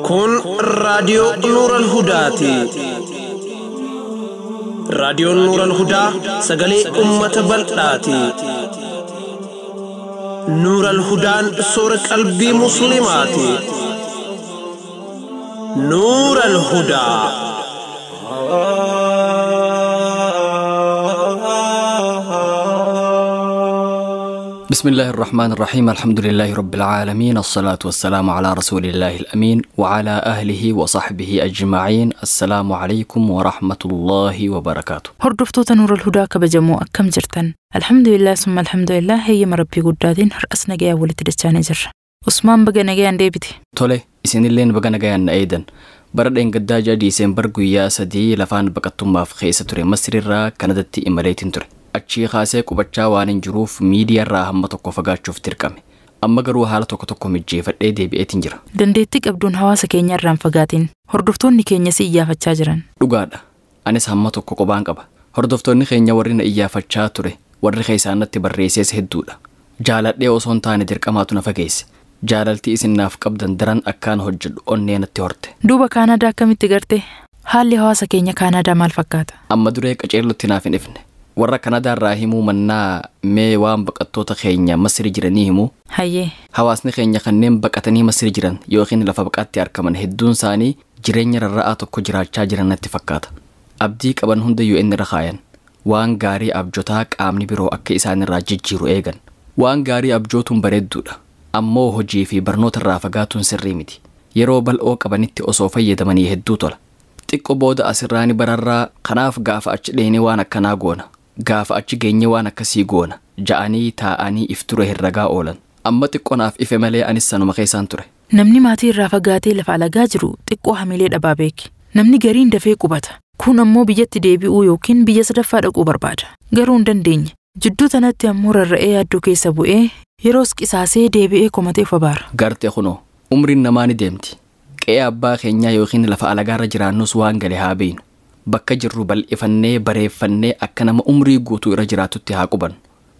Kun raadiyoo Nuural Hudaati. Raadiyoon Nuural Hudaa sagalee uummata bal'aati. Nuural Hudaan soora qalbii Musliimaati. Nuural Hudaa. بسم الله الرحمن الرحيم، الحمد لله رب العالمين، الصلاة والسلام على رسول الله الأمين وعلى أهله وصحبه أجمعين. السلام عليكم ورحمة الله وبركاته. Hordoftoota Nuural Hudaa kabajamoo, akkam jirtan? Alhamdulillah, summa alhamdulillah, heeyyama Rabbii guddaatiin har'as nagayaan walitti dachaanii jirra. Usmaan, baga nagayaan deebite. Tole, isinilleen baga nagayaan na eedan. Bara dheengaddaa ji'a Diiseembar guyyaa 3 lafaan baqattummaaf keessa ture Masriirraa Kanadatti imaleetiin ture. Achii kaasee qubachaa waan hin jiruuf miidiyaarraa hamma tokko fagaachuuf dirqame. Amma garuu haala tokko tokko mijjeeffadhee deebi'eetiin jira. Dandeettii qabduun hawaasa keenya irraan fagaatiin, hordoftoonni keenya si iyyaafachaa jiran. Dhugaadha. Anis hamma tokko qobaan qaba. Hordoftoonni keenya warri na iyyaafachaa ture, warri keessaan natti barreessees hedduudha. Jaaladhee osoo hin taane dirqamaatu na fageesse. Jaalaltii isin naaf qabdan daran akkaan hojjedhu onnee natti horte. Duuba Kaanadaa akkamitti garte? Haalli hawaasa keenya Kaanadaa maal fakkaata? Amma duree qaceellotti naaf hin ifne. Warra Kanadaarraa himuu mannaa mee waan baqattoota keenya Masri jiranii himuu. Hayyee. Hawaasni keenya kanneen baqatanii Masri jiran yookiin lafa baqaatti argaman hedduun isaanii jireenya rarra'aa tokko jiraachaa jiran natti fakkaata. Abdii qaban hunda UN irra kaayan. Waan gaarii abjotaa qaamni biroo akka isaan irraa jijjiiru eegan. Waan gaarii abjootuun bareedduudha. Ammoo hojii fi barnoota irraa fagaatuun sirrii miti. Yeroo bal'oo qabanitti osoo fayyadamanii hedduu tola. Xiqqoo booda asirraa ni bararraa, kanaaf gaafa achi dheenee waan akkanaa goona. Gaafa achi geenye waan akkasii goona. Ja'anii taa'anii if ture herragaa oolan. Amma xiqqoo naaf ife malee anis sanuma keessaan ture. Namni maatii irraa fagaatee lafa alagaa jiru xiqqoo hamilee dhabaa beeki. Namni gariin dafee qubata. Kun ammoo biyyatti deebi'uu yookiin biyya sadaffaa dhaquu barbaada. Garuu hin dandeenye. Jidduu tanatti ammoo rarra'ee yaaddoo keessa bu'ee yeroos qisaasee deebi'ee komatee of abaara. Garte kunoo, umriin namaa ni deemti. Qe'ee abbaa keenyaa yookiin lafa alagaarra jiraannus waan gale haa beeynu. Bakka jirru bal'ifannee bareeffannee akka nama umrii guutuu irra jiraatutti haa qubannu.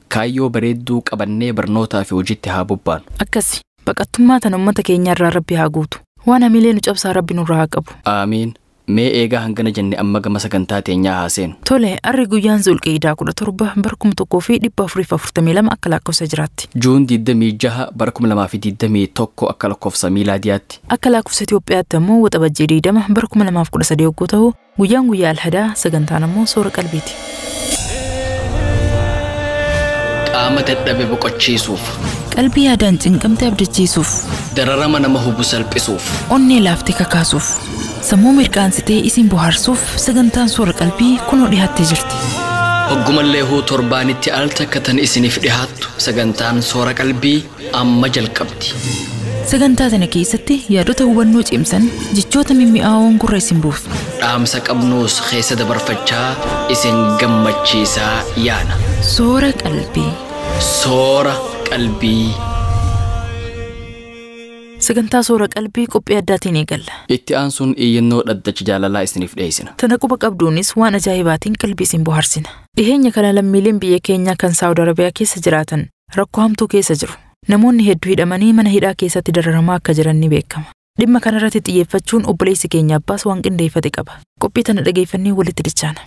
Kaayyoo bareedduu qabannee barnootaa fi hojiitti haa bobbaanu. Akkasi, baqattummaa tana uummata keenya irraa Rabbi haa guutu. Waan hamilee nu cabsaa Rabbi nurraa haa qabu. Aamiin. Mee eegaa hangana jenne amma gama sagantaa teenyaa haa seenu. Tole, arri guyyaan Zulqiidaa 17 bara 1442 akka lakkoofsa jiraatti. Juun 26 bara 2021 akka lakkoofsa miilaadiyaatti. Akka lakkoofsa Itoophiyaatti ammoo Waxabajjii 20 bara 2013 yogguu ta'u, guyyaan guyyaa Alhadaa, sagantaan ammoo soora qalbiiti. Qaama dadhabe boqochiisuuf. Qalbii yaadaan cinqamte abdachiisuuf. Dararama nama hubu salphisuuf. Onnee laaftee kakaasuuf. Sammuu mirqaansitee isin bohaarsuuf sagantaan soora qalbii kunoo dhiyaattee jirti. Hoggumallee huu torbaanitti al takka tan isiniif dhihaattu sagantaan soora qalbii amma jalqabdi. Sagantaa tana keessatti yaadota hubannoo cimsan, jechoota mimmi'aawoon gurra isin buusu. Dhaamsa qabnuus keessa dabarfachaa isin gammachiisaa yaana. Soora qalbii. Soora qalbii. Sagantaa soora qalbii qophii addaatiin eegalla. Itti aansuun iyyannoo dhaddacha jaalalaa isiniif dhiyeessina. Tana quba qabduunis waan ajaa'ibaatiin qalbii isin bohaarsina. Dhiheenya kana lammiileen biyya keenyaa kan Saawud Arabiyaa keessa jiraatan rakkoo hamtuu keessa jiru. Namoonni hedduu hidhamanii mana hidhaa keessatti dararamaa akka jiran ni beekama. Dhimma kanarratti xiyyeeffachuun obboleessi keenya Abbaas waan qindeeffate qaba. Qophii tana dhageeffannee walitti dichaana.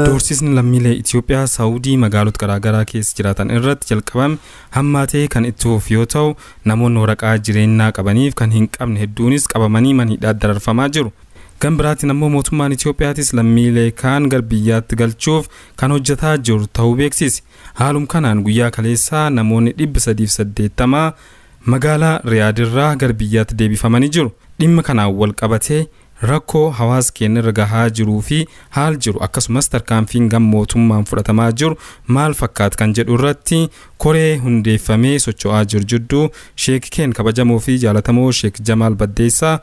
Doorsisni lammiilee Itoophiyaa Saawudii magaalota garaagaraa keessa jiraatan irratti jalqabame hammaatee kan itti fufu yoo ta'u, namoonni waraqaa jireenyaa qabaniif kan hin qabne hedduunis qabamanii mana hidhaatti dararfamaa jiru. Kan biraatiin ammoo mootummaan Itoophiyaatis lammiilee kaan gara biyyaatti galchuuf kan hojjetaa jiru ta'uu beeksise. Haalum kanaan guyyaa kaleessaa namoonni 380 magaalaa Riyaadirraa gara biyyaatti deebifamanii jiru. Dhimma kanaan wal qabatee rakkoo hawaasa keenya irra gahaa jiruu fi haal jiru, akkasumas tarkaanfiin gama mootummaan fudhatamaa jiru maal fakkaata kan jedhu irratti koree hundeeffamee socho'aa jiru jidduu sheek keen kabajamoo fi jaalatamoo Sheek Jamaal Baddeessaa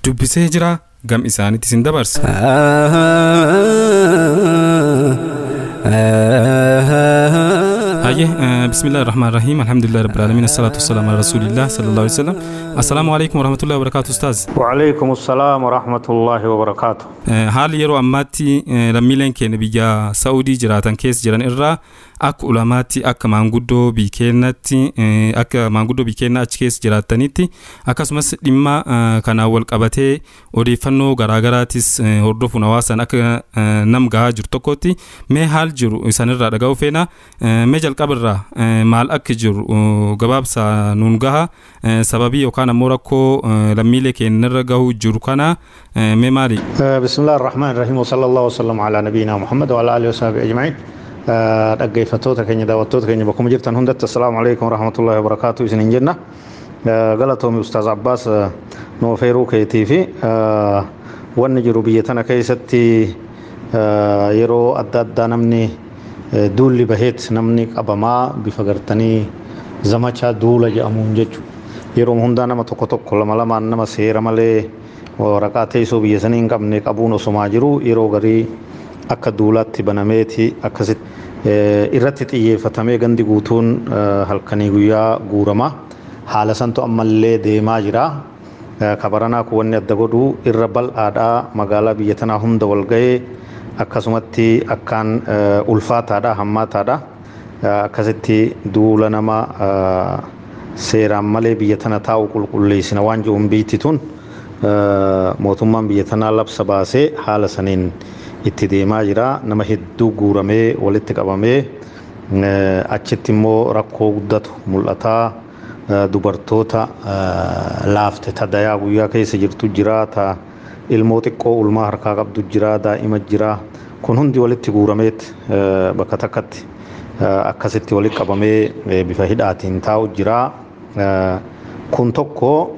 dubbisee jira. Gam isaanitti isin dabarsa. Hayyee, bismillaahi rahmaan rahiim, alhamdulillahi rabbil aalamiin, assalaatu wassalamu ala rasuulillah sallallahu alaihi wasallam. Assalaamu alaikum warahmatullahi wabarakaatu, ustaaz. وعليكم السلام ورحمة الله وبركاته. Haalli yeroo ammaatti lammiileen keenya biyya Saa'udii jiraatan keessa jiran irraa akka ulamaatti, akka maanguddoo biyya keenyatti, akka maanguddoo biyya keenya achi keessa jiraatanitti, akkasumas dhimma kanaan wal qabatee odeeffannoo garaagaraatis hordofuun hawaasaan akka nam gahaa jiru tokkotti, mee haal jiru isaanirraa dhaga'uu feena. Mee jalqabarraa maal akka jiru gabaabsa nuun gaha, sababii yookaan ammoo rakkoo lammiilee keenyarra gahuu jiru kana mee maali? بسم الله الرحمن الرحيم، وصلى الله وسلم على نبينا محمد وعلى آله وصحبه أجمعين. Dhaggeeffattoota keenya, daawwattoota keenya, bakkuma jirtan hundatti assalaamu alaikum warahmatullahi wabarakaatu isinin jenna. Galatoomi Ustaaz Abbaas nu affeeruu keetii fi wanni jiru biyya tana keessatti yeroo adda addaa namni duulli baheet namni qabamaa bifa gartanii zamachaa duula jedhamuun jechuudha. Yeroo hundaa nama tokko tokko, lama lamaan nama seera malee waraqaa teessoo biyya sanii hin qabne qabuun osomaa jiru, yeroo garii akka duulaatti banameeti akkasitti irratti xiyyeeffatamee gandi guutuun halkanii guyyaa guurama. Haala santu ammallee deemaa jira. Kabaranaa kun wanni adda godhu irra bal'aadhaa, magaalaa biyya tanaa hunda wal ga'ee, akkasumatti akkaan ulfaataadha, hammaataadha. Akkasitti duula nama seeraan malee biyya tana taa'u qulqulleessina waan jiruun biitti tun mootummaan biyya tanaa labsa baasee haala saniin itti deemaa jira. Nama hedduu guuramee walitti qabamee achitti immoo rakkoo guddatu mul'ataa. Dubartoota laafte ta dayaa guyyaa keessa jirtu jira, ta ilmoo xiqqoo ulmaa harkaa qabdu jira, daa'ima jira. Kun hundi walitti guurameet bakka takkatti akkasitti walitti qabamee bifa hidhaatiin taa'u jira. Kun tokko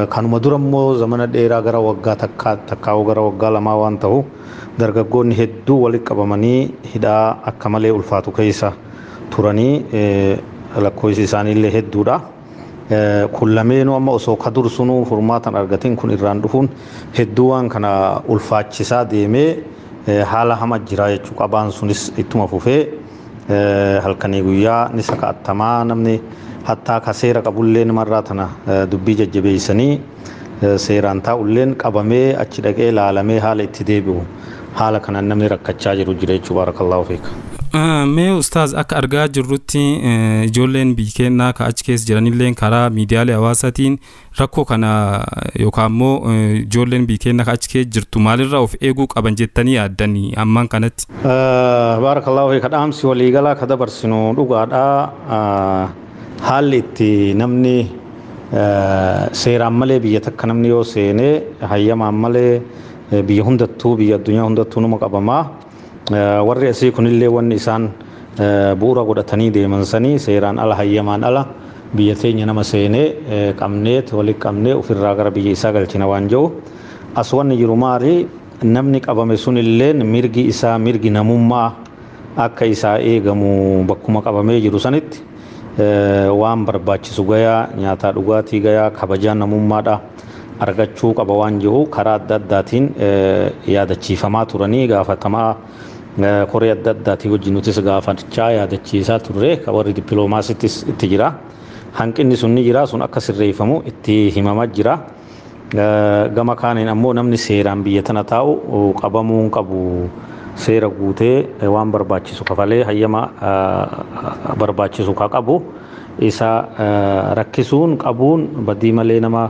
kanuma dura immoo zamana dheeraa gara waggaa takkaa takkaa'uu gara waggaa 2 waan ta'u dargaggoonni hedduu walitti qabamanii hidhaa akka malee ulfaatu keessa turanii, lakkoofsi isaaniillee hedduudha. Kun lameenuu amma osoo ka dursunuu furmaatan argatin kun irraan dhufuun hedduu waan kana ulfaachisaa deemee haala hama jira jechuu. Qabaan sunis ittuma fufee halkanii guyyaa ni saka'attamaa, namni hattaa ka seera qabullee namarraa tana dubbii jajjabeessanii seeraan taa'ulleen qabamee achi dhaqee laalamee haala itti deebi'u, haala kanaan namni rakkachaa jiru jira jechuu. Barakallahu fiik. Mee ustaaz, akka argaa jirrutti ijoolleen biyya keenyaa ka achi keessa jiranillee karaa miidiyaalee hawaasaatiin rakkoo kana yookaan immoo ijoolleen biyya keenyaa ka achi keessa jirtu maalirraa of eeguu qaban jettanii yaaddanii ammaan kanatti? Barakallahu fiik. Dhaamsi waliigalaa ka dabarsinu dhugaadhaa, haalli itti namni seeraan malee biyya takka namni yoo seenee hayyamaan malee biyya hundattuu, biyya addunyaa hundattuu numa qabamaa. Warri asii kunillee wanni isaan bu'uura godhatanii deeman sanii seeraan ala, hayyamaan ala biyya teenya nama seenee qabneet walitti qabnee ofirraa gara biyya isaa galchina waan jiru. As wanni jiru maali? Namni qabame sunilleen mirgi isaa, mirgi namummaa akka isaa eegamu, bakkuma qabamee jiru sanitti waan barbaachisu gayaa, nyaataa, dhugaatii gayaa, kabajaa namummaadha argachuu qaba waan jiru karaa adda addaatiin yaadachiifamaa turanii gaafatamaa koree adda addaatii wajjin nutis gaafachaa yaadachiisaa turre, warri dippiloomaasittis itti jira. Hanqinni sun ni jira, sun akka sirreeffamu itti himamaa jira. Gama kaaniin ammoo namni seeraan biyya tana taa'u qabamuu hin qabu. Seera guutee waan barbaachisu kafalee hayyama barbaachisu ka qabu isa rakkisuun, qabuun, badii malee nama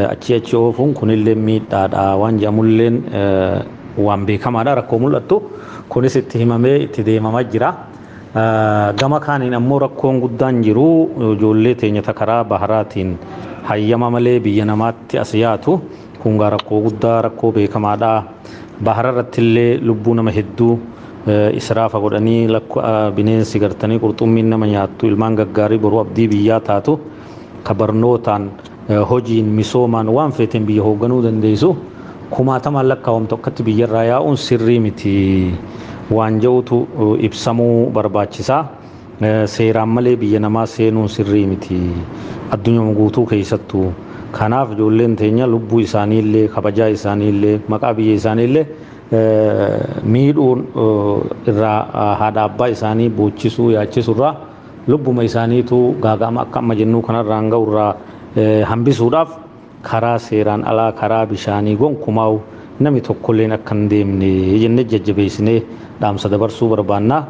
achi achi oofuun kunillee miidhaadha waan jedhamulleen waan beekamaadha, rakkoo mul'attu kunis itti himamee itti deemamaa jira. Gama kaaniin ammoo rakkoon guddaan jiru ijoollee teenya ta karaa baharaatiin hayyama malee biyya namaatti as yaatu kun gaa rakkoo guddaa, rakkoo beekamaadha. Bahara irratti illee lubbuu nama hedduu israafa godhanii, bineensi gartanii qurxummiin nama nyaattu, ilmaan gaggaarii boruu abdii biyyaa taatu, ka barnootaan, hojiin, misoomaan waan feeteen biyya hoogganuu dandeessu kumaatamaan lakkaawamtu akkatti biyyarraa yaa'uun sirrii miti waan jedhutu ibsamuu barbaachisaa. Seeraan malee biyya namaa seenuun sirrii miti addunyaa guutuu keessattuu. Kanaaf ijoolleen teenya lubbuu isaaniillee, kabajaa isaaniillee, maqaa biyya isaaniillee Miidhuun irraa haadha abbaa isaanii boochisuu yaachisuurraa lubbuma isaaniitu gaaga'ama akka amma jennuu kanarraan ga'urraa hambisuudhaaf karaa seeraan alaa karaa bishaanii gonkumaa'u namni tokkolleen akka hin deemne jennee jajjabeessinee dhaamsa dabarsuu barbaanna.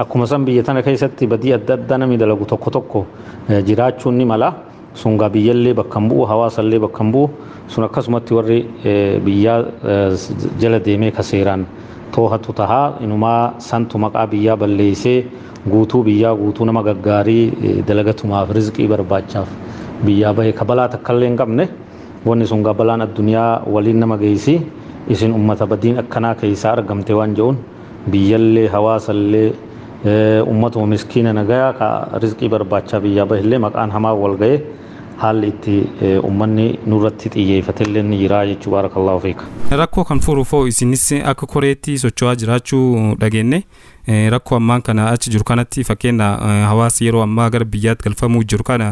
Akkuma san biyya tana keessatti badii adda addaa namni dalagu tokko tokko jiraachuun ni mala. Sungaa biyyallee bakka hin bu'u, hawaasallee bakka hin bu'u. Sun akkasumatti warri biyyaa jala deemee ka seeraan toohatu tahaa inumaa santu maqaa biyyaa balleessee guutuu biyyaa guutuu nama gaggaarii dalagatumaaf rizqii barbaachaaf biyyaa bahe ka balaa takkallee hin qabne wanni sun balaan addunyaa waliin nama geessi isin ummata badiin akkanaa keessaa argamte waan jedhuun biyyallee hawaasallee ummatuma miskiina nagayaa ka rizqii barbaachaa biyyaa bahillee maqaan hamaa wal ga'ee haalli itti ummanni nurratti xiyyeeffatellee ni jira jechuu baarakallahu fiika. Rakkoo kan furuufoo isinis akka koreetti socho'aa jiraachuu dhageenye rakkoo ammaan kana achi jiru kanatti fakkeenya hawaasi yeroo ammaa gara biyyaatti galfamuu jiru kana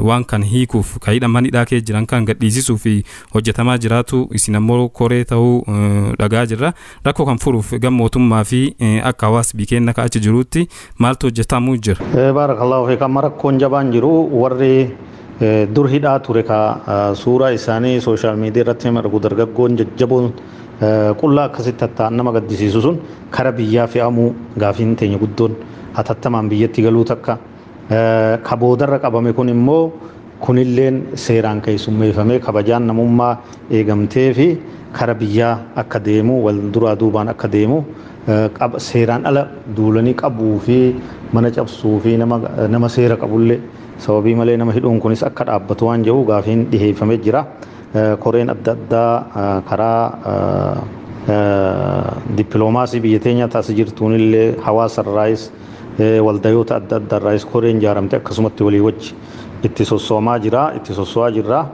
waan kan hiikuuf ka hidhaman hidhaa kee jiran kan gadhiisisuu fi hojjetamaa jiraatu isin ammoo koree ta'uu dhagaa jirra. Rakkoo kan furuuf gama mootummaa fi akka hawaasi biyya ka achi jirutti maaltu hojjetamuu jira? Baarakallahu fiika amma rakkoon jabaan jiru warri dur hidhaa ture ka suuraa isaanii sooshaal miidiyaa irratti argu dargaggoon jajjaboon qullaa akkasitti tatta'an nama gaddisiisu sun kara biyyaa fe'amuu gaafiin teenya guddoon hatattamaan biyyatti galuu takka ka boodarra qabame kun immoo kunilleen seeraan keessummeeffamee kabajaan namummaa eegamtee fi kara biyyaa akka deemu wal duraa duubaan akka deemu seeraan ala duulanii qabuu fi mana cabsuu fi nama seera qabullee sababii malee nama hidhuun kunis akka dhaabbatu waan jiru gaafiin dhiheeffamee jira. Koreen adda addaa karaa dippiloomaasii biyya teenya taasisa jirtuunillee hawaasarraayis waldayoota adda addaarraayis koreen ijaaramte akkasumatti walii wajji itti sossoomaa jira itti sosso'aa jirra.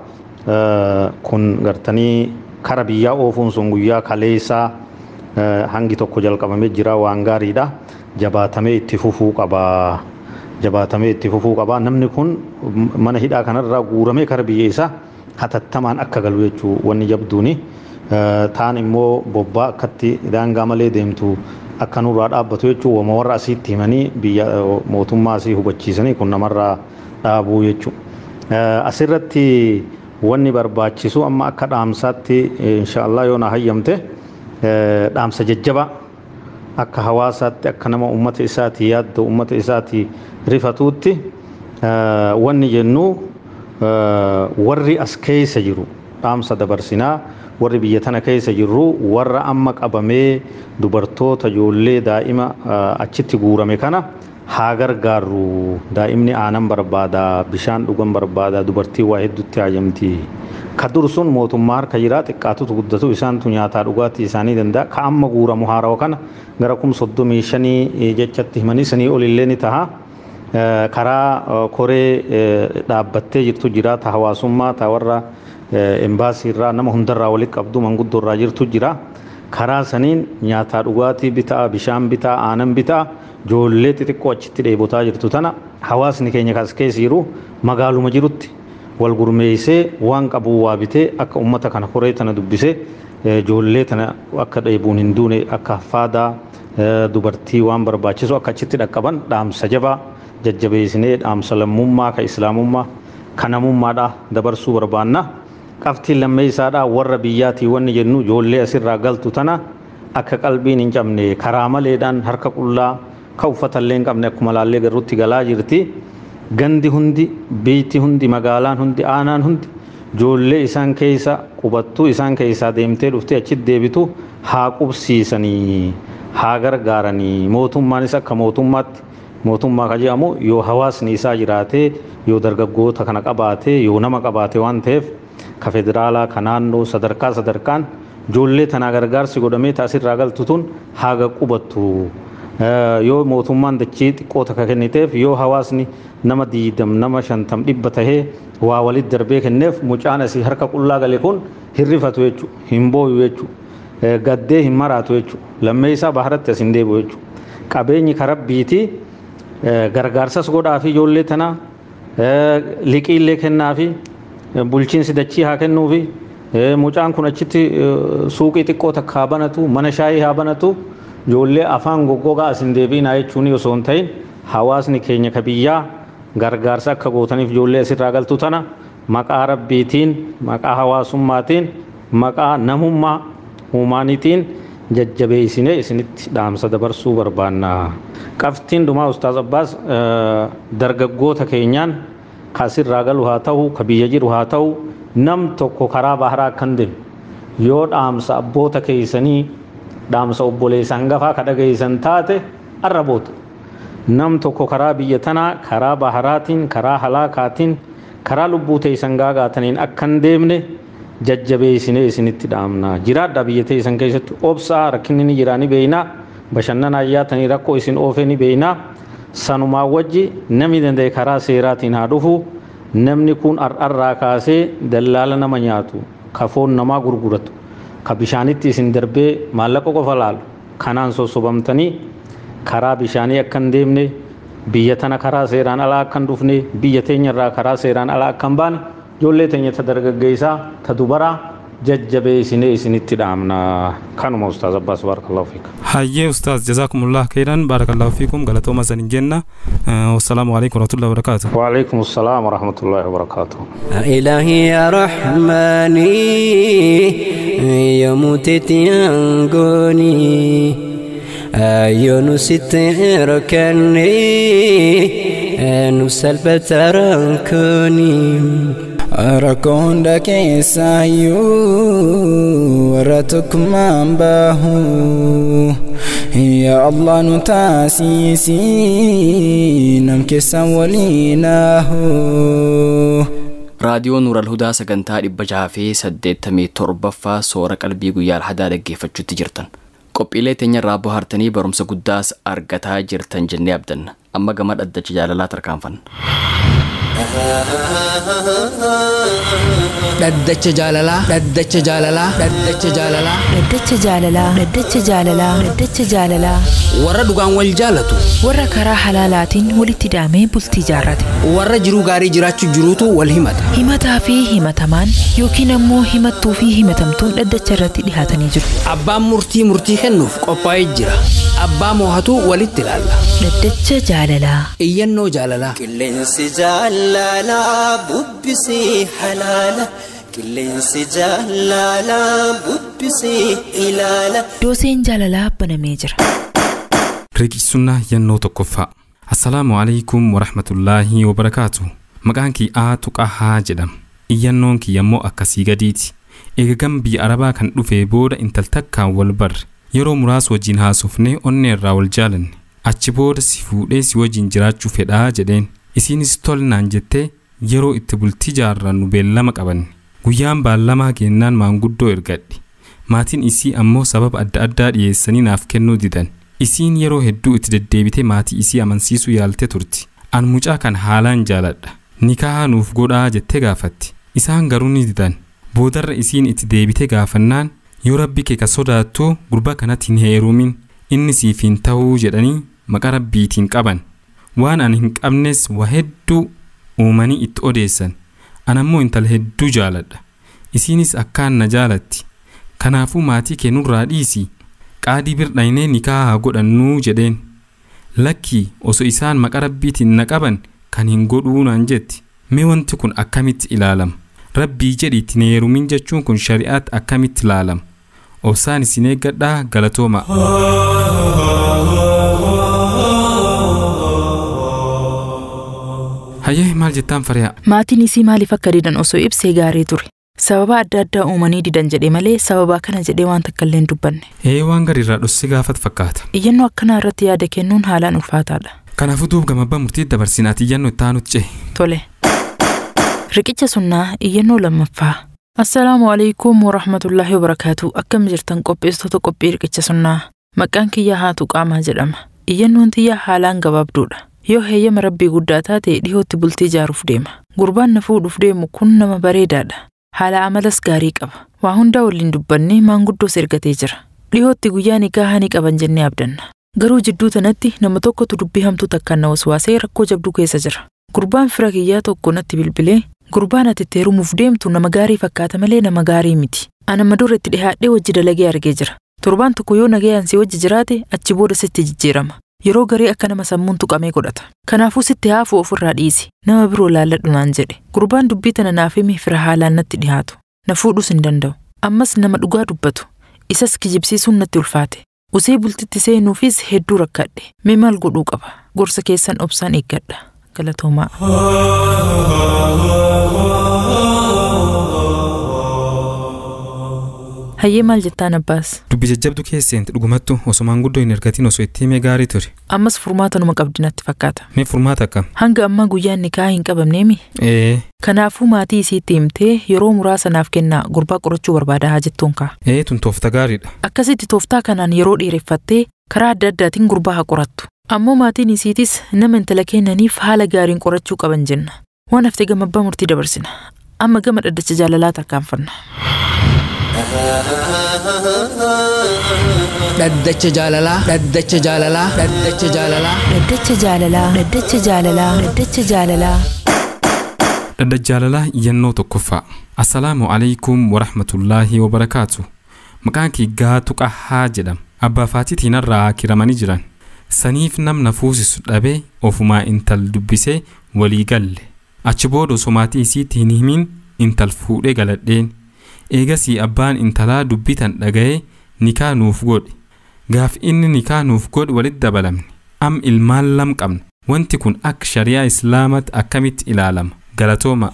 Kun gartanii kara biyyaa oofuun sun guyyaa kaleessaa hangi tokko jalqabamee jira waan gaariidha. Jabaatamee itti fufuu qaba. Jabaatamee itti fufuu qaba. Namni kun mana hidhaa kanarraa guuramee kara biyya isaa hatattamaan akka galu jechuu wanni jabduuni. Taan immoo bobbaa akkatti daangaa malee deemtu akka nurraa dhaabbatu jechuu wama warra asiitti himanii biyya mootummaa asii hubachiisanii kun namarraa dhaabuu jechuu. Asirratti wanni barbaachisu amma akka dhaamsaatti inshaallah yoo na hayyamte dhaamsa jajjabaa akka hawaasaatti akka nama ummata isaatii yaaddu ummata isaatii rifatuutti wanni jennu warri as keessa jiru dhaamsa dabarsinaa warri biyya tana keessa jiru warra amma qabamee dubartoota ijoollee daa'ima achitti guurame kana haa gargaarru daa'imni aanan barbaada bishaan dhugan barbaada dubartii waa hedduutti haajamti. Ka dur sun mootummaa harka jira xiqqaatutu guddatu isaantu nyaataa dhugaatii isaanii danda'a ka amma guuramu haarawa kana gara 35,000 jechatti himanii sanii olillee ni taha. Karaa koree dhaabbattee jirtu jira ta hawaasummaa ta warra embaasii irraa nama hundarraa walitti qabdu manguddoo irraa jirtu jira. Karaa saniin nyaataa dhugaatii bitaa bishaan bitaa aanan bitaa ijoollee xixiqqoo achitti dheebotaa jirtu tana hawaasni keenya kas keessa jiru magaaluma jirutti wal gurmeessee waan qabu waa bitee akka ummata kana koree tana dubbisee ijoollee tana akka dheebuun hin duune akka faadaa dubartii waan barbaachisu akka achitti dhaqqaban dhaamsa jabaa jajjabeessinee dhaamsa lammummaa ka islaamummaa ka namummaadha dabarsuu barbaanna. Qabxiin lammeessaadha warra biyyaatii wanni jennu ijoollee asirraa galtu tana akka qalbiin hin cabne karaa maleedhaan harka qullaa ka uffatallee hin qabne akkuma laallee garruutti galaa jirti. Gandi hundi, biitti hundi, magaalaan hundi, aanaan hundi ijoollee isaan keessa qubattuu isaan keessaa deemtee dhuftee achitti deebitu haa qubsiisanii haa gargaaranii mootummaanis akka mootummaatti mootummaa ka jedhamu yoo hawaasni isaa jiraatee yoo dargaggoota kana qabaatee yoo nama qabaate waan ta'eef ka federaalaa ka naannoo sadarkaa sadarkaan ijoollee tanaa gargaarsi godhamee taasirraa galtu tun haga qubattu. Yoo mootummaan dachii xiqqoo takka kenniteef yoo hawaasni nama 20 nama 50 100 tahee waa walitti darbee kenneef mucaan asii harka qullaa gale kun hirrifatu jechuudha hin booyu jechuudha gaddee hin maraatu jechuudha lammeessaa baharatti as hin deebi'u jechuudha qabeenyi karabbiitii gargaarsas godhaa fi ijoollee tana liqiillee kennaa fi bulchiinsi dachii haa kennuu fi Mucaan kun achitti suuqii xiqqoo takka haa banatu, mana shaayii haa banatu, ijoollee afaan goggogaa as hin deebiinaa jechuun osoo hin ta'in hawaasni keenya ka biyyaa gargaarsa akka gootaniif ijoollee asirraa galtu tana maqaa rabbiitiin, maqaa hawaasummaatiin, maqaa namummaa uumaaniitiin jajjabeessinee isinitti dhaamsa dabarsuu barbaanna. Qabxiin dhumaa Ustaaz Abbaas dargaggoota keenyaan ka asirraa galu haa ta'u, ka biyya jiru haa ta'u, nam tokko karaa baharaa akkan deemu yoo dhaamsa abboota keessanii dhaamsa obboleessa hangafaa ka dhageessan taate arraboota. Nam tokko karaa biyya tanaa karaa baharaatiin, karaa halaakaatiin, karaa lubbuu teessan gaagaataniin akkan deemne jajjabeessinee isinitti dhaamna. Jiraadha biyya teessan keessatti obsaa rakkinni ni jira ni beeynaa, bashannana ayyaatanii rakkoo isin oofee ni beeynaa. Sanumaa wajji namni danda'e karaa seeraatiin haa dhufu. Namni kun har'arraa kaasee dallaala nama nyaatu, ka foon namaa gurguratu, ka bishaanitti isin darbee maallaqa qofa laalu kanaan sossobamtanii karaa bishaanii akka hin deemne, biyya tana karaa seeraan alaa akka hin dhufne, biyya teenyarraa karaa seeraan alaa akka hin baane ijoollee teenya ta dargaggeessaa ta dubaraa jajjabeessinee isinitti dhaamna. Kanuma Ustaaz Abbaas, barakallahu fiik. Hayyee Ustaaz, jazaakumullah khairan, barakallahu fiikum, galatooma san jenna. Wassalaamu alaikum warahmatullahi wabarakaatuh. Wa alaikum assalaam warahmatullahi wabarakaatuh. إلهي يا رحماني يا متتيانغوني أيونو ستركني نسل بتركني Rakkoo hunda keessaayyuu warra tokkummaan bahu, yaa Allah nu taasisi nam keessan waliinaahu. Raadiyoo Nuural Hudaa sagantaa 687ffaa soora qalbii guyyaa alhadaa dhaggeeffachuutti jirtan. Qophiilee teenya irraa bohaartanii barumsa guddaas argataa jirtan jennee abdanna. Amma gama dhaddacha jaalalaa tarkaanfanna. Dhaddacha jaalalaa, dhaddacha jaalalaa, dhaddacha jaalalaa. Dhaddacha jaalalaa, dhaddacha jaalalaa, dhaddacha jaalalaa. Warra dhugaan wal jaalatu. Warra karaa halaalaatiin walitti hidhamee bultii jaarrate. Warra jiruu gaarii jiraachuu jiruutu wal himata. Himataa fi himatamaan yookiin ammoo himattuu fi himatamtuun dhaddacha irratti dhihaatanii jiru. Abbaan murtii murtii kennuuf qophaa'ee jira. Abbaa moohatu walitti ilaalla. Dhaddacha jaalalaa. Iyyannoo jaalalaa. Qilleensi jaalalaa bubbisee halaala. Qilleensi jaalalaa bubbisee ilaala. Dooseen jaalalaa banamee jira. Riqichsunnaa yannoo tokkoffaa. Assalaamu alaikum warahmatullaahi wabarakaatu. Maqaan kii Aatu Qahaa jedhama. Iyyannoon kiyya immoo akkasii gadiiti. Eegagam biyya Arabaa kan dhufee booda intal takkaan wal barre. Yeroo muraasa wajjin haasofnee onnee irraa wal jaalanne. Achi booda si fuudhee si wajjin jiraachuu fedhaa jedheen. Isiinis tole naan jettee yeroo itti bultii jaarrannu beellama qabanne. Guyyaan baallamaa geennaan maanguddoo ergadhe. Maatiin isii ammoo sababa adda addaa dhiyeessanii naaf kennuu didan. Isiin yeroo hedduu itti deddeebitee maatii isii amansiisuu yaalte turti. An mucaa kan haalaan jaaladha. Nikaa nuuf godhaa jettee gaafatti. Isaan garuu ni didan. Boodarra isiin itti deebitee gaafannaan yoo rabbi kee ka sodaattu gurbaa kanatti hin heerumin, inni siif hin ta'uu jedhanii maqaa rabbiitiin qaban. Waan ani hin qabnes waa hedduu uumanii itti odeessan. An ammoo intala hedduu jaaladha. Isiinis akkaan na jaalatti. Kanaafuu maatii kee nurraa dhiisi. Qaadii bir dhaynee nikaa haa godhannuu jedheen. Lakkii osoo isaan maqaa rabbiitiin na qaban kan hin godhuu naan jetti. Mee wanti kun akkamitti ilaalama? Rabbii jedhi itti hin heerumin jechuun kun shari'aatti akkamitti ilaalama? Obsaan isin eeggadhaa, galatooma. Hayyee, maal jettaan Fariyaa? Maatiin isii maaliif akka didan osoo ibsee gaarii ture. Sababa adda addaa uumanii didan jedhe malee sababa kana jedhee waan takka illee hin dubbanne. Ee, waan gadi irraa dhossee gaafatu fakkaata. Iyyannoo akkanaa irratti yaada kennuun haalaan ulfaataadha. Kanaafuu duub gama abbaa murtii dabarsina, ati iyyannoo itti aanutti cehi. Tole. Riqicha sunnaa iyyannoo lammaffaa. Assalaamu alaikum warahmatullaahi wabarakaatu. Akkam jirtan qopheessitoota qophii riqicha sunnaa? Maqaan kiyya Haatu Qaamaa jedhama. Iyyannoon tiyya haalaan gabaabduudha. Yoo heeyyama rabbii guddaa taate dhihootti bultii ijaaruuf deema. Gurbaan na fuudhuuf deemu kun nama bareedaadha. Haala amalas gaarii qaba. Waa hundaa waliin dubbannee maanguddoos ergatee jira. Dhihootti guyyaa nikaahaa ni qaban jennee abdanna. Garuu jidduu tanatti nama tokkotu dubbii hamtuu takkaan na waswaasee rakkoo jabduu keessa jira. Gurbaan fira kiyyaa tokko natti bilbilee Gurbaan ati itti heerumuuf deemtu nama gaarii fakkaata malee nama gaarii miti. Ana amma dura itti dhihaadhee wajji dalagee argee jira. Torbaan tokko yoo nagayaan si wajji jiraate achi booda sitti jijjiirama. Yeroo garii akka nama sammuun tuqamee godhata. Kanaafuu sitti haafuu ofirraa dhiisi. Nama biroo laalladhu naan jedhe. Gurbaan dubbii tana naaf hime fira haalaan natti dhihaatu. Na fuudhuus hin danda'u. Ammas nama dhugaa dubbatu. Isas kijibsiisuun natti ulfaate. Usee bultitti seenuufis hedduu rakkadhe. Mee maal godhuu qaba? Gorsa keessan obsaan eeggadha. Galatoomaa. Hayyee maal jettaan Abbaas? Dubbi jajjabdu keesseenti dhugumattu osoo maanguddoo hin ergatiin osoo itti himee gaarii ture. Ammas furmaata numa qabdi natti fakkaata. Mee furmaata akkam? Hanga ammaa guyyaan nikaa hin qabamneemi. Ee. Kanaafuu maatii isiitti himtee yeroo muraasa naaf kennaa gurbaa qorachuu barbaada haa jettuun kaa. Ee tun toofta gaariidha. Akkasitti tooftaa kanaan yeroo dheereffattee karaa adda addaatiin gurbaa haa qorattu. Ammoo maatiin isiitis nama intala kennaniif haala gaariin qorachuu qaban jenna. Waan haftee gama abbaa murtii dabarsina. Amma gama dhaddacha jaalalaa tarkaanfanna. Dhaddacha jaalalaa. Dhaddacha jaalalaa. Dhaddacha jaalalaa. Dhaddacha jaalalaa. Dhaddacha jaalalaa. Dhaddacha jaalalaa. Dhaddacha jaalalaa iyyannoo tokkoffaa. Assalaamu alaikum warahmatullaahi wabarakaatu. Maqaan kee Gaatu Qahaa jedhama. Abbaa Faatiitiin irraa kiramanii jiran. Saniif namna fuusisu dhabee ofumaa intal dubbisee walii galle. Achi booda osoo maatii isiitti hin himin intal fuudhee galadheen. Eegasii abbaan intalaa dubbii tan dhaga'ee nikaa nuuf godhe. Gaaf inni nikaa nuuf godhe walitti dabalamne. Am ilmaan lam qabna. Wanti kun akka shari'aa Islaamaatti akkamitti ilaalama? Galatooma.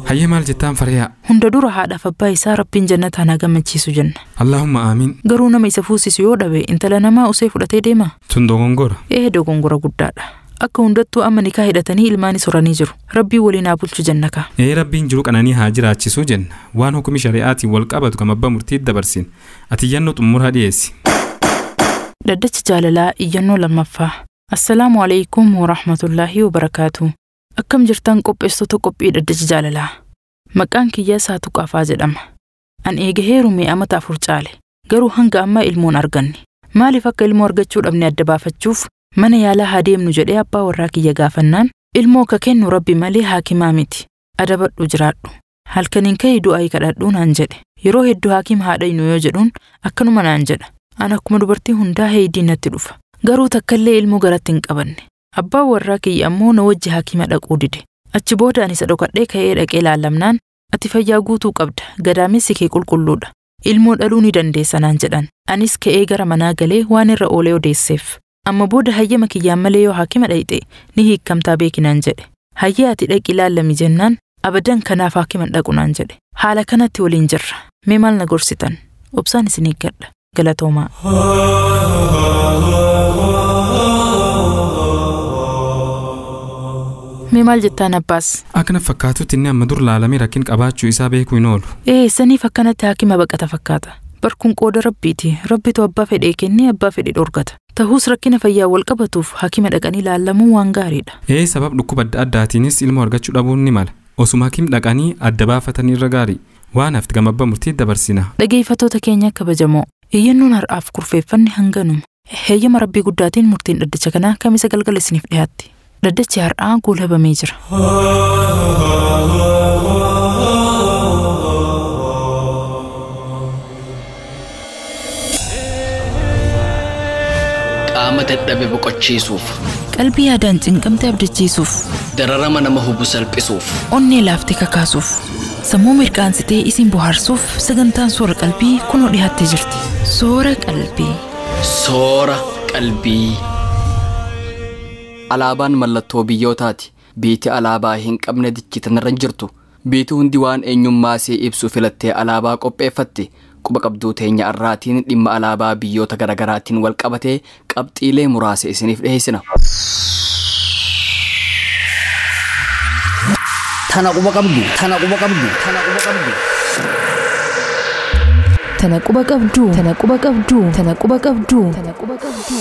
Hayyee maal jettaan Fariyaa? Hunda dura haadhaaf abbaa isaa Rabbiin jannataan haa gammachiisu jenna. Allahumma aamiin. Garuu nama isa fuusisu yoo dhabe intala namaa usee fudhatee deema. Tun dogongora. Ee dogongora guddaadha. Akka hundattuu amma nikaa hidhatanii ilmaanis horanii jiru. Rabbiin waliin haa bulchu jenna kaa. Ee Rabbiin jiru qananii haa jiraachisuu jenna. Waan hukumi shari'aatiin wal qabatu kan abbaa murtiitti dabarsin. Ati iyyannoo xumuraa dhiyeessi. Dhaddacha jaalalaa iyyannoo lammaffaa. Assalaamu alaikum warahmatullaahi wabarakaatu. Akkam jirtan qopheessitoota qophii dhaddacha jaalalaa. Maqaan kiyyaa Saatuu Qaafaa jedhama. An eega heerume amata 4 caale. Garuu hanga ammaa ilmoon arganne. Maaliif akka ilmoo argachuu dhabne adda baafachuuf mana yaalaa haa deemnu jedhee abbaa warraa kiyya gaafannaan ilmoo akka kennu Rabbi malee haakimaa miti. Adabadhu jiraadhu. Halkaniin ka'ii du'aa kadhadhuu naan jedhe. Yeroo hedduu haakima haa dhaynu yoo jedhuun akkanuma naan jedha. An akkuma dubartii hundaa heeydii natti dhufa. Garuu takkallee ilmoo garatti hin qabanne. Abbaan warraa kiyya ammoo na wajji haakima dhaquu dide. Achi booda ani isa dhokadhee ka'ee dhaqee laallamnaan ati fayyaa guutuu qabda gadaamessi kee qulqulluudha. Ilmoo dhaluu ni dandeessa naan jedhan. Anis ka'ee gara manaa galee waan irra oolee odeesseef. Amma booda hayyama kiyyaan malee yoo haakima dhayxe ni hiikkamtaa beeki naan jedhe. Hayyee ati dhaqi laallami jennaan abadan kanaaf haakima dhaqu naan jedhe. Haala kanatti waliin jirra. Mee maal na gorsitan? Obsaan isin eeggadha. Galatoomaa. Mee maal jettaan Abbaas? Akkana fakkaatutti inni amma dur laalamee rakkin qabaachuu isaa beekuu hin oolu. Ee saniif akkanatti haakima baqata fakkaata. Barkuun qooda Rabbiiti. Rabbitu abbaa fedhee kennee abbaa fedhe dhorkata. Ta'us rakkina fayyaa wal qabatuuf haakima dhaqanii laallamuun waan gaariidha. Ee sabab dhukkuba adda addaatiinis ilmoo argachuu dhabuun ni mala. Osuma hakiim dhaqanii adda baafatanii irra gaarii. Waan hafti gama abbaa murtii dabarsina. Dhageeffattoota keenya kabajamoo. Iyyannoon har'aaf kurfeeffanne hanganuma. Heeyyama Rabbii guddaatiin murtiin dhaddacha kanaa kamisa galgala isiniif dhiyaatti. Dhaddachi har'aa goolabamee jira. Qaama dadhabe boqochiisuuf. Qalbii yaadaan cinqamte abdachiisuuf. Dararama nama hubu salphisuuf. Onnee laaftee kakaasuuf. Sammuu mirqaansitee isin bohaarsuuf sagantaan soora qalbii kunoo dhiyaattee jirti. Soora qalbii. Soora qalbii. Alaabaan mallattoo biyyootaati. Biiti alaabaa hin qabne dichitanarra hin jirtu. Biiti hundi waan eenyummaa isii ibsu filattee alaabaa qopheeffatti. Quba qabduu teenya arraatiin dhimma alaabaa biyyoota garaagaraatiin wal qabatee qabxiilee muraasa isiniif dhiyeessina. Tana quba qabdu. Tana quba qabdu. Tana quba qabdu. Tana quba qabdu. Tana quba qabdu. Tana quba qabdu. Tana quba qabdu.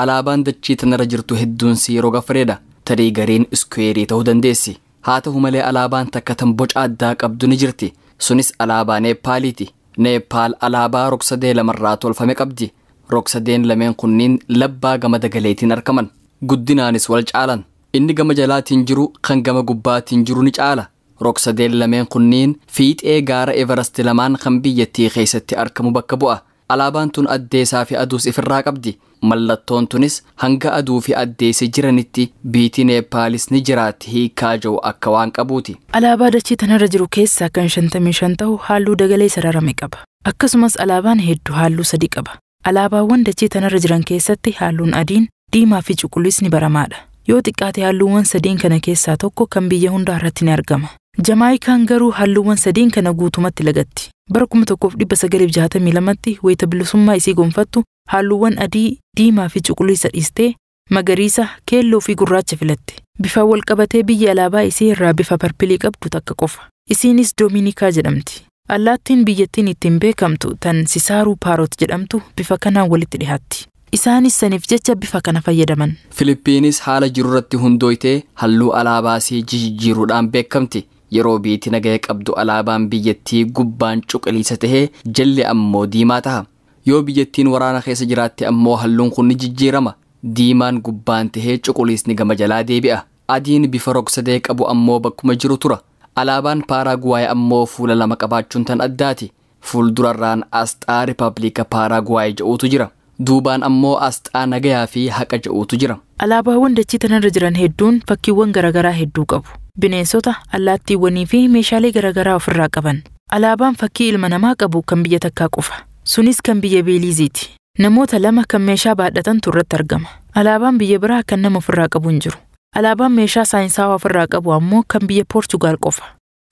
Alaabaan dachii tanarra jirtu hedduun si yeroo gafareedha. Tarii gariin iskuweerii ta'uu dandeessi. Haa ta'u malee alaabaan takka tan boca addaa qabdu ni jirti. Sunis alaabaa Neepaaliiti. Neepaal alaabaa rog-sadee lamarraa tolfame qabdi. Rogsadeen lameen kunniin labbaa gama dagaleetiin argaman. Guddinaanis wal caalan. Inni gama jalaatiin jiru kan gama gubbaatiin jiru ni caala. Rogsadeen lameen kunniin fiixee gaara Everest lamaan kan biyyattii keessatti argamu bakka bu'a. Alaabaan tun addeessaa fi aduus ifirraa qabdi. Mallattoon tunis hanga aduu fi addeessi jiranitti biitii Neepaalis ni jiraatti hiikaa jiru akka waan qabuuti. Alaabaa dachee tanarra jiru keessaa kan 55 ta'u halluu dagalee sararame qaba. Akkasumas alaabaan hedduu halluu sadi qaba. Alaabaawwan dachee tanarra jiran keessatti halluun adiin, diimaa fi cuquliisni baramaadha. Yoo xiqqaate halluuwwan sadiin kana keessaa tokko kan biyya hundaa irratti ni argama. Jamaayikaan garuu halluuwwan sadiin kana guutumatti lagatti. Bara 1962tti wayita bilisummaa isii gonfattu halluuwwan adii, diimaa fi cuquliisa dhiistee magariisa, keelloo fi gurraacha filatte. Bifaan wal qabatee biyya alaabaa isii irraa bifa parpilii qabdu takka qofa. Isiinis Doominikaa jedhamti. Allaattiin biyyattiin ittiin beekamtu tan Sisaaruu Paarot jedhamtu bifa kanaan walitti dhihaatti. Isaanis saniif jecha bifa kana fayyadaman. Filiippiinis haala jirurratti hundooytee halluu alaabaa isii jijjiiruudhaan beekamti. Yeroo biitti nagaya qabdu alaabaan biyyattii gubbaan cuquliisa tahee jalli ammoo diimaa taha. Yoo biyyattiin waraana keessa jiraatte ammoo halluun kun ni jijjiirama. Diimaan gubbaan tahee cuquliisni gama jalaa deebi'a. Adiin bifa rogsadee qabu ammoo bakkuma jiru tura. Alaabaan Paaraaguwaay ammoo fuula lama qabaachuun tan addaati. Fuuldurarraan asxaa Rippaabilika Paaraaguwaay jedhuutu jira. Duubaan ammoo asxaa nagayaa fi haqa jedhuutu jira. Alaabaawwan dachee tanarra jiran hedduun fakkiiwwan garaagaraa hedduu qabu. Bineensota, allaattiiwwanii fi meeshaalee garaagaraa ofirraa qaban. Alaabaan fakkii ilma namaa qabu kan biyya takkaa qofa. Sunis kan biyya Beeliiziiti. Namoota lama kan meeshaa baadhatantu irratti argama. Alaabaan biyya biraa kan nama ofirraa qabu hin jiru. Alaabaan meeshaa saayinsaawaa ofirraa qabu ammoo kan biyya Poorchugaal qofa.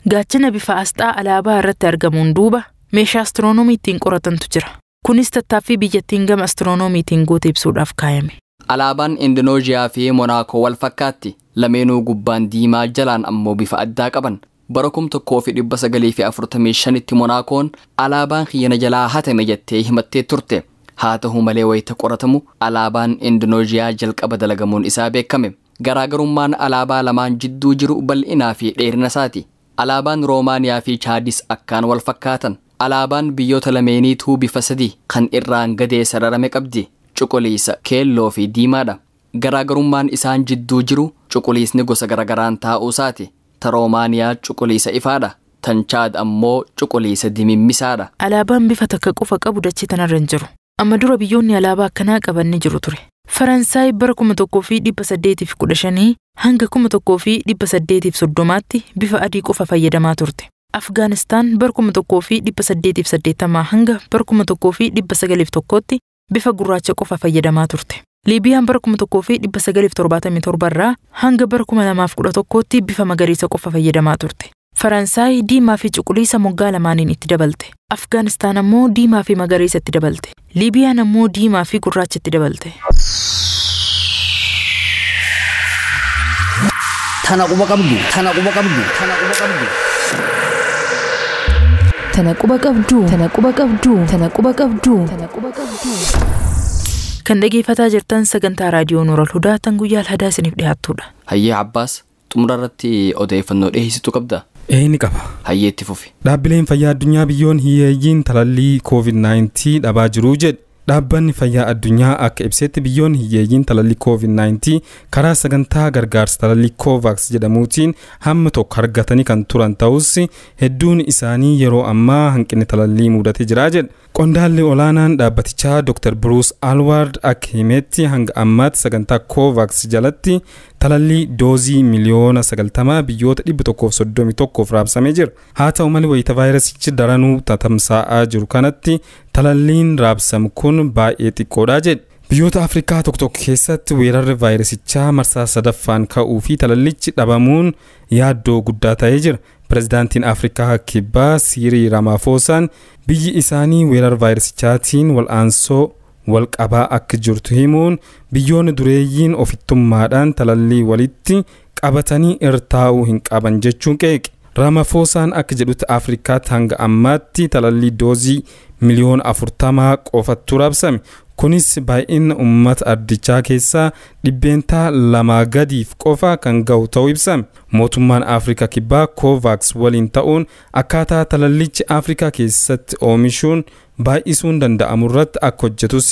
Gaachana bifa asxaa alaabaa irratti argamuun duuba meeshaa astiroonoomii ittiin qoratantu jira. Kunis tattaaffii biyyattiin gama astiroonomiitiin goote ibsuudhaaf kaayame. Alaabaan Indonooziyaa fi Monaakoo wal fakkaatti. Lameenuu gubbaan diimaa jalaan ammoo bifa addaa qaban. Bara 1945tti Monaakoon alaabaan kiyyana jalaa hatame jettee himattee turte. Haa ta'u malee wayita qoratamu alaabaan Indonooziyaa jalqaba dalagamuun isaa beekame. Garaagarummaan alaabaa lamaan jidduu jiru bal'inaa fi dheerina isaati. Alaabaan Roomaaniyaa fi Chaadis akkaan wal fakkaatan. Alaabaan biyyoota lameeniituu bifa sadii kan irraan gadee sararame qabdi. Cuquliisa, keelloo fi diimaadha. Garaagarummaan isaan jidduu jiru cuquliisni gosa garagaraan taa'uu isaati. Ta Roomaaniyaa cuquliisa ifaadha. Tan Chaad ammoo cuquliisa dimimmisaadha. Alaabaan bifa takka qofa qabu dachee tanarra hin jiru. Amma dura biyyoonni alaabaa akkanaa qaban ni jiru ture. Faransaay bara 1815 hanga 1830tti bifa adii qofa fayyadamaa turte. Afgaanistaan bara 1880 hanga bara 1901tti bifa gurraacha qofa fayyadamaa turte. Liibiyaan bara 1977 irraa hanga bara 2011tti bifa magariisa qofa fayyadamaa turte. Faransaay diimaa fi cuquliisa moggaa lamaaniin itti dabalte. Afgaanistaan ammoo diimaa fi magariisa itti dabalte. Liibiyaan ammoo diimaa fi gurraacha itti dabalte. Tana quba qabdu. Tana quba qabdu. Tana quba qabdu. Tana quba qabdu. Tana quba qabdu. Tana quba qabdu. Tana quba qabdu. Kan dhageeffataa jirtan sagantaa raadiyoo Nuural Hudaa tan guyyaa Alhadaa isiniif dhiyaattudha. Hayyee Abbaas, xumura irratti odeeffannoo dhiyeessitu qabda? Ee ni qaba. Hayyee itti fufi. Dhaabbileen fayyaa addunyaa biyyoon hiyyeeyyiin talallii COVID-19 dhabaa jiruu jedhe. Dhaabbanni fayyaa addunyaa akka ibsetti biyyoon hiyyeeyyiin talallii COVID-19 karaa sagantaa gargaarsa talallii COVAX jedhamuutiin hamma tokko argatanii kan turan ta'us hedduun isaanii yeroo ammaa hanqinni talallii mudatee jira jedha. Qondaalli olaanaan dhaabbatichaa Dr. Bruce Alward akka himetti hanga ammaatti sagantaa COVAX jalatti talallii doozii miliyoona 90 biyyoota 131 raabsamee jira. Haa ta'u malee wayita vaayirasichi daranuu tatamsa'aa jiru kanatti talalliin raabsamu kun baay'ee xiqqoodha jedhe. Biyyoota Afrikaa tokko tokko keessatti weerarri vaayirasichaa marsaa sadaffaan ka'uu fi talallichi dhabamuun yaaddoo guddaa ta'ee jira. Pirezidaantiin Afrikaa Kibbaa Siirii Ramaafoosaan biyyi isaanii weerara vaayirasichaatiin wal'aansoo wal qabaa akka jirtu himuun biyyoonni dureeyyiin ofittummaadhaan talallii walitti qabatanii irtaa'uu hin qaban jechuun qeeqe. Ramaafoosaan akka jedhutti Afrikaatti hanga ammaatti talallii doozii miliyoona 40 qofattu raabsame. Kunis baay'ina uummata ardichaa keessaa 2% gadiif qofa kan ga'u ta'uu ibsame. Mootummaan Afrikaa Kibbaa COVAX waliin ta'uun akkaataa talallichi Afrikaa keessatti oomishuun baay'isuun danda'amu irratti akka hojjetus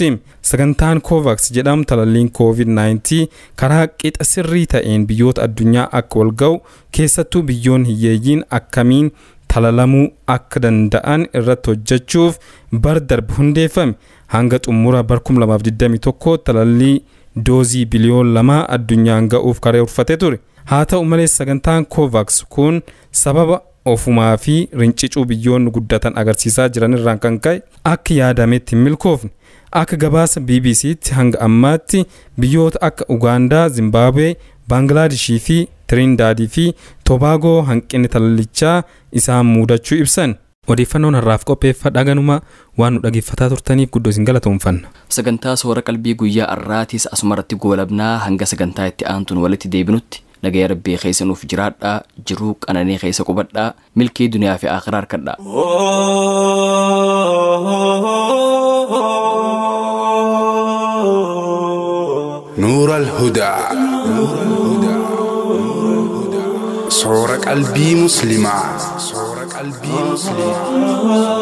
sagantaan Covax jedhamu talalliin COVID-19 karaa qixa sirrii ta'een biyyoota addunyaa akka wal ga'u keessattuu biyyoon hiyyeeyyiin akkamiin talalamuu akka danda'an irratti hojjechuuf bar darbe hundeeffame hanga xumura bar 2021 talallii doozii biliyoon 2 addunyaan ga'uuf karoorfatee ture. Haa ta'u malee sagantaan Covax kun sababa ofumaa fi rincicuu biyyoonni guddatan agarsiisaa jiran irraan kan ka'e akka yaadametti hin milkoofne. Akka gabaasa BBC'tti hanga ammaatti biyyoota akka Ugaandaa, Zimbaabuwee, Baanglaadishii fi Tiriindaadii fi Tobaagoo hanqinni talallichaa isaan mudachuu ibsan. Odeeffannoon har'aaf qopheeffadhaa ganuma waan nu dhaggeeffataa turtaniif guddoo isin galatoomfanna. Sagantaa soora qalbii guyyaa har'aatiis asumarratti goolabnaa hanga sagantaa itti aantuun walitti deebinutti nagaya rabbii keessa nuuf jiraadhaa jiruu qananii keessa qubadhaa milkii duniyaa fi akhiraa harkadhaa. نور الهدى صور قلبي مسلمة صور قلبي مسلمة.